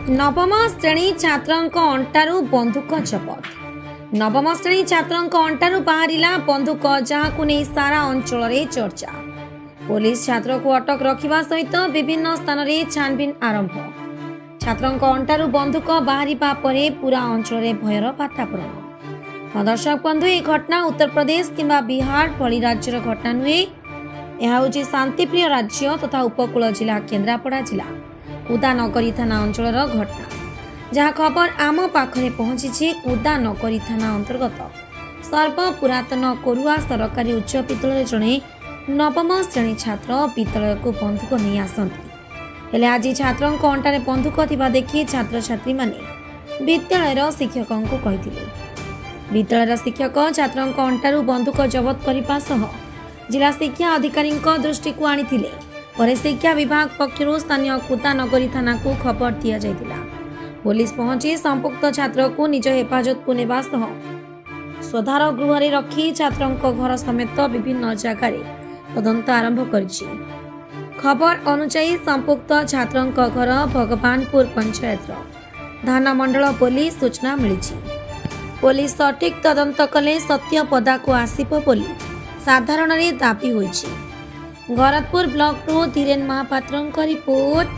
ନବମ ଶ୍ରେଣୀ ଛାତ୍ରଙ୍କ ଅଣ୍ଟାରୁ ବନ୍ଧୁକ ଜବତ। ନବମ ଶ୍ରେଣୀ ଛାତ୍ରଙ୍କ ଅଣ୍ଟାରୁ ବାହାରିଲା ବନ୍ଧୁକ, ଯାହାକୁ ନେଇ ସାରା ଅଞ୍ଚଳରେ ଚର୍ଚ୍ଚା। ପୋଲିସ ଛାତ୍ରକୁ ଅଟକ ରଖିବା ସହିତ ବିଭିନ୍ନ ସ୍ଥାନରେ ଛାନଭିନ ଆରମ୍ଭ। ଛାତ୍ରଙ୍କ ଅଣ୍ଟାରୁ ବନ୍ଧୁକ ବାହାରିବା ପରେ ପୁରା ଅଞ୍ଚଳରେ ଭୟର ବାତାବରଣ। ହଁ ଦର୍ଶକ ବନ୍ଧୁ, ଏହି ଘଟଣା ଉତ୍ତରପ୍ରଦେଶ କିମ୍ବା ବିହାର ଭଳି ରାଜ୍ୟର ଘଟଣା ନୁହେଁ। ଏହା ହେଉଛି ଶାନ୍ତିପ୍ରିୟ ରାଜ୍ୟ ତଥା ଉପକୂଳ ଜିଲ୍ଲା କେନ୍ଦ୍ରାପଡ଼ା ଜିଲ୍ଲା କୁଦାନଗରୀ ଥାନା ଅଞ୍ଚଳର ଘଟଣା। ଯାହା ଖବର ଆମ ପାଖରେ ପହଞ୍ଚିଛି, କୁଦାନଗରୀ ଥାନା ଅନ୍ତର୍ଗତ ସର୍ବପୁରାତନ କୋରୁଆ ସରକାରୀ ଉଚ୍ଚ ବିଦ୍ୟାଳୟରେ ଜଣେ ନବମ ଶ୍ରେଣୀ ଛାତ୍ର ବିଦ୍ୟାଳୟକୁ ବନ୍ଧୁକ ନେଇ ଆସନ୍ତି। ହେଲେ ଆଜି ଛାତ୍ରଙ୍କ ଅଣ୍ଟାରେ ବନ୍ଧୁକ ଥିବା ଦେଖି ଛାତ୍ରଛାତ୍ରୀମାନେ ବିଦ୍ୟାଳୟର ଶିକ୍ଷକଙ୍କୁ କହିଥିଲେ। ବିଦ୍ୟାଳୟର ଶିକ୍ଷକ ଛାତ୍ରଙ୍କ ଅଣ୍ଟାରୁ ବନ୍ଧୁକ ଜବତ କରିବା ସହ ଜିଲ୍ଲା ଶିକ୍ଷା ଅଧିକାରୀଙ୍କ ଦୃଷ୍ଟିକୁ ଆଣିଥିଲେ। ପରେ ଶିକ୍ଷା ବିଭାଗ ପକ୍ଷରୁ ସ୍ଥାନୀୟ କୁଦାନଗରୀ ଥାନାକୁ ଖବର ଦିଆଯାଇଥିଲା। ପୋଲିସ ପହଞ୍ଚି ସମ୍ପୃକ୍ତ ଛାତ୍ରକୁ ନିଜ ହେଫାଜତକୁ ନେବା ସହ ସ୍ୱଧାର ଗୃହରେ ରଖି ଛାତ୍ରଙ୍କ ଘର ସମେତ ବିଭିନ୍ନ ଜାଗାରେ ତଦନ୍ତ ଆରମ୍ଭ କରିଛି। ଖବର ଅନୁଯାୟୀ, ସମ୍ପୃକ୍ତ ଛାତ୍ରଙ୍କ ଘର ଭଗବାନପୁର ପଞ୍ଚାୟତର ଧାନମଣ୍ଡଳ ବୋଲି ସୂଚନା ମିଳିଛି। ପୋଲିସ ସଠିକ୍ ତଦନ୍ତ କଲେ ସତ୍ୟ ପଦାକୁ ଆସିବ ବୋଲି ସାଧାରଣରେ ଦାବି ହୋଇଛି। ଗରଦପୁର ବ୍ଲକରୁ ଧୀରେନ ମହାପାତ୍ରଙ୍କ ରିପୋର୍ଟ।